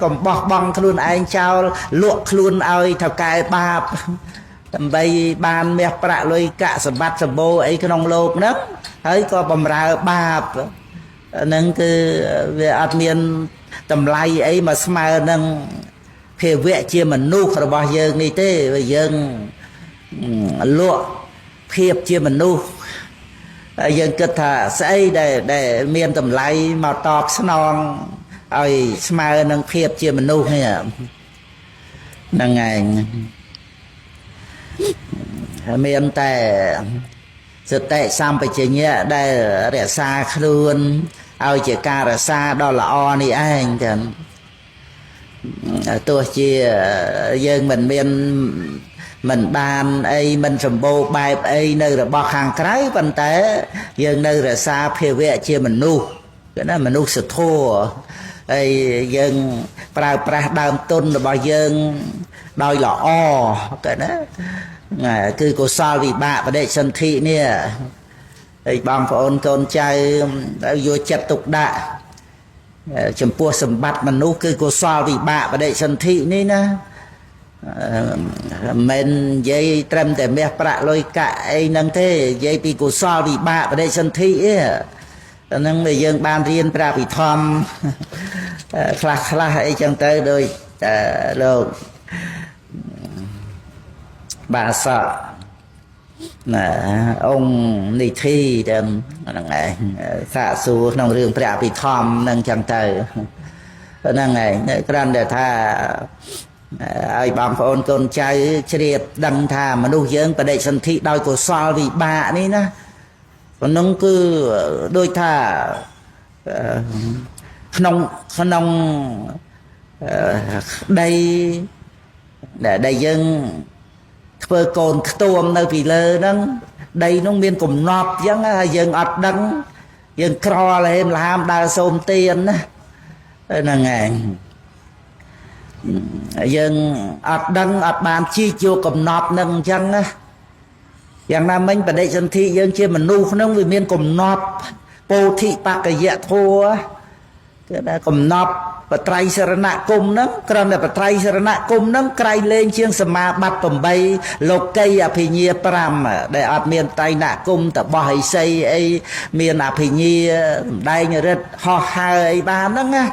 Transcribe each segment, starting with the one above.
កុំបោះបង់ខ្លួនឯងចោលលក់ខ្លួនឲ្យថៅកែបាបដើម្បីបានមាសប្រាក់លុយកាក់សម្បត្តិសម្បូរអីក្នុងលោកហ្នឹងហើយក៏បំរើបាបហ្នឹងគឺវាអត់មានតម្លៃអីមកស្មើនឹងភាវៈជាមនុស្សរបស់យើងនេះទេយើងលក់ភាពជាមនុស្សហើយយើងគិតថាស្អីដែលដែលមានតម្លៃមកតបស្នងឲ្យស្មើនឹងភាពជាមនុស្សនេះហ្នឹងឯងមានតែសតិសម្បជញ្ញៈដែលរក្សាខ្លួនឲ្យជាការរក្សាដ៏ល្អនេះឯងចឹងទោះជាយើងមិនមានមិនបានអីមិនសម្បូរបែបអីនៅរបស់ខាងក្រៅប៉ុន្តែយើងនៅរក្សាភាវៈជាមនុស្សគឺណាមនុស្សធម៌ហើយយើងប្រើប្រាស់ដើមទុនរបស់យើងដោយល្អគេណាគឺកុសលវិបាកបដិសន្ធិនេះហើយបងប្អូនកូនចៅយកចិត្តទុកដាក់ចំពោះសម្បត្តិមនុស្សគឺកុសលវិបាកបដិសន្ធិនេះណាមិននិយាយត្រឹមតែមាសប្រាក់លុយកាក់អីហ្នឹងទេនិយាយពីកុសលវិបាកបដិសន្ធិទេហ្នឹងដែលយើងបានរៀនព្រះពិធម្មខ្លះខ្លះអីចឹងទៅដោយលោកបាសកណាអង្គនិធិទាំងហ្នឹងឯងសាកសួរក្នុងរឿងព្រះអភិធម្មហ្នឹងចឹងទៅហ្នឹងឯងគ្រាន់តែថាឲ្យបងប្អូនកូនចៅជ្រាបដឹងថាមនុស្សយើងបដិសន្ធិដោយកុសលវិបាកនេះណាប៉ុណ្ណឹងគឺដូចថាក្នុងក្នុងដីដែលយើងធ្វើកូនខ្ទួមនៅពីលើហ្នឹងដីនោះមានកំណប់អញ្ចឹងហើយយើងអត់ដឹងយើងក្រលហេមលហាមដើរសូមទានណាហ្នឹងឯងយើងអត់ដឹងអត់បានជីកយកកំណប់នឹងអញ្ចឹងណាយ៉ាងណាមិញបដិសន្ធិយើងជាមនុស្សហ្នឹងវាមានកំណប់ពោធិបកយៈធัวគឺថាកំណប់បត្រៃសរណគមហ្នឹងគ្រាន់តែបត្រៃសរណគមហ្នឹងក្រៃលែងជាងសមាបត្តិ8លោកីអភិញ្ញា5ដែលអត់មានតៃណគមតបោះអីសីអីមានអភិញ្ញាសំដែងរិទ្ធហោះហើរអីបានហ្នឹងណា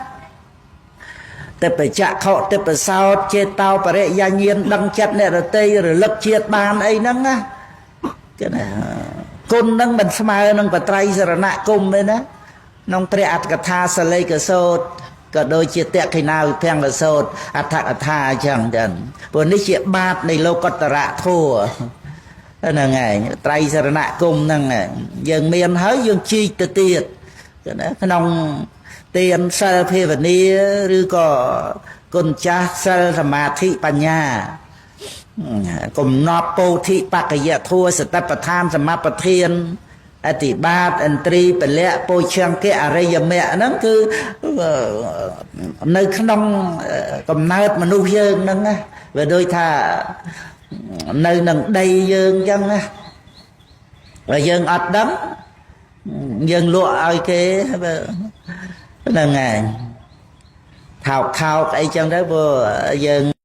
តិបចក្ខុតិបសោតចេតោបរិយាញាណដឹងចិត្តអ្នករតីរលឹកជាតិបានអីហ្នឹងណាគេណាគុណហ្នឹងមិនស្មើនឹងបត្រៃសរណគមទេណាក្នុងព្រះអត្ថកថាសលេកសោតក៏ដូចជាតក្ខិណាវិភង្គសោតអត្ថកថាអញ្ចឹងចឹងព្រោះនេះជាបាតនៃលោកតរៈធัวហ្នឹងឯងត្រៃសរណគមហ្នឹងយើងមានហើយយើងជីកទៅទៀតណាក្នុងទានសិលភាវនាឬក៏គុណចាស់សិលសមាធិបញ្ញាកំណត់ពោធិបកយធัวសតិប្បដ្ឋានសមបធានអតិបាតឥន្ទ្រីពលៈពោឈង្គៈអរិយមគ្គហ្នឹងគឺនៅក្នុងកំណើតមនុស្សយើងហ្នឹងណាវាដូចថានៅនឹងដីយើងអញ្ចឹងណាបើយើងអត់ដឹងយើងលក់ឲ្យគេហ្នឹងឯងថោកថោកអីចឹងទៅព្រោះយើង